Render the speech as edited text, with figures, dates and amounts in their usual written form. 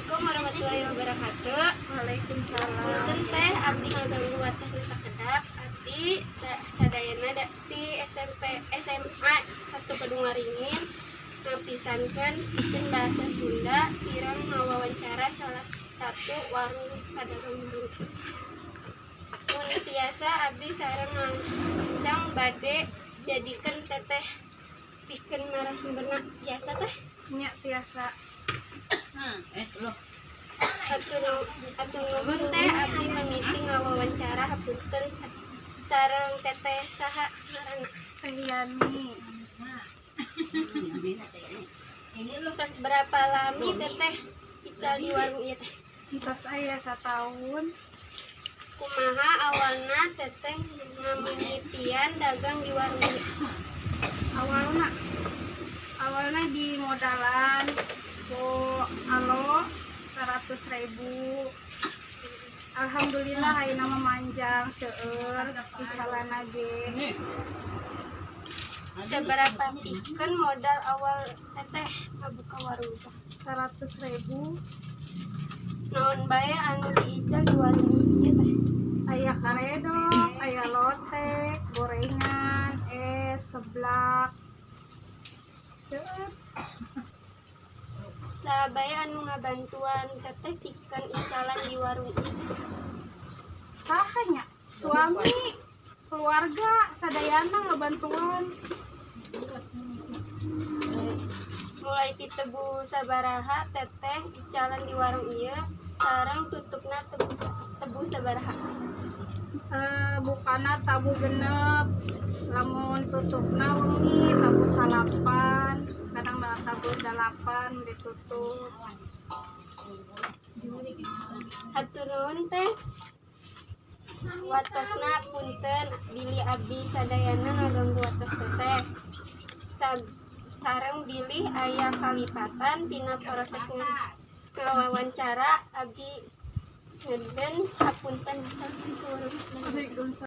Assalamualaikum warahmatullahi wabarakatuh. Waalaikumsalam. Punten, Teh, abdi ngaganggu waktu sakedap. Abdi sadayana ti SMP SMA 1 Kedungwaringin ngapisankeun piceun bahasa Sunda kirang ngawawancara salah satu warung pedagang warung. Mun tiasa, abdi sareng rencang bade jadikeun Teteh pikeun narasumberna. Tiasa, Teh? Nya, tiasa. Hatur nuhun, Teh. Abdi mimiti ngawawancara, hapunten, sareng Teteh saha ngaranna? Teh Yani. Tos berapa lami Teteh ical di warung ieu, Teh? Terus aya setahun. Kumaha awalna Teteh ngamimitian dagang di warung ieu? Awalna awalna di modalan ku alo 100 ribu. Alhamdulillah, ayeuna mah manjang seueur icalanna ge. Seberapa pikeun modal awal Teteh ngabuka warung teh? 100 ribu. Naon bae anu diical di warung ieu, Teh? Aya karedok, aya lotek, gorengan, es, seblak, seueur. Saha bae anu ngabantuan Teteh pikeun icalan di warung ieu? Saha nya, suami, keluarga, sadayana ngebantuan. Mulai ti tebu sabaraha Teteh icalan di warung ieu, sareng tutupna tebu sabaraha? Bukana tabuh 6, lamun tutupna wengi tabuh 9, kadang tabuh 8 ditutup. Hatur nuhun, Teh, watosna. Punten bilih abdi sadayana ngaganggu watos Teteh. Sareng bilih aya kalipatan tina proses ngawawancara, abdi ngeden hapunten. Assalamualaikum warahmatullahi. Waalaikumsalam.